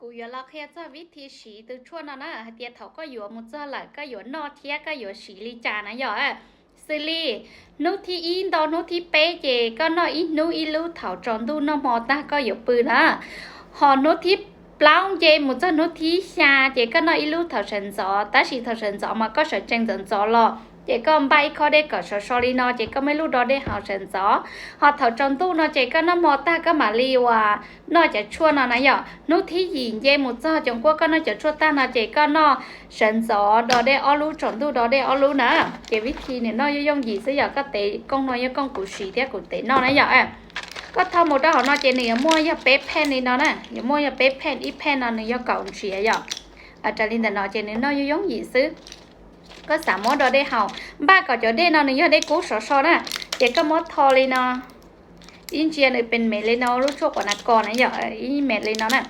Kuv yuav los qhia txog vib thi siv tus tshuaj no na, hais tias thaum koj yuav mus txog lawm koj yuav noj thiab koj yuav siv li cas na yom. Xws li hnub thib ib nto hnub thib peb ces koj noj ib hnub ib lub thaum tsaus ntuj noj hmo tag koj yuav pw na. Ho hnub thib plaub nce mus txog hnub thib xya ces koj noj ib lub thaum sawv ntxov, tab sis thaum sawv ntxov mas koj sawv tsees ntxov ntxov los ces koj npaj ib khob dej kom sov so li no ces koj muab ib lub do dej haus sawv ntxov. Ho thaum tsaus ntuj no ces koj noj hmo tag koj mam li uas noj cov tshuaj no na yom. Hnub thib yim nce mus txog coom kuab koj noj cov tshuaj tag no ces koj noj sawv ntxov do dej ob lub, tsaus ntuj do dej ob lub na. Ces vib thi nws noj yooj yooj yim xwb yom, koj tev kooj no yog kooj kuv siv thiab kuv tev noj na yom. Koj tho mus rau hauv no ces nws yuav muaj yog peb pheej li no na, yuav muaj yog peb pheej, ib pheej no nws yog kaum ntsiav yom. Raws li ntawm no ces nws noj yooj yooj yim xwb. Koj xav muab do dej haus, npaj kom cov dej no nws yog dej kub sov so na, ces koj muab tho li no, ib ntsia nws pes mev li no, lub tshuaj quav nas kos na yom, ib mev li no na.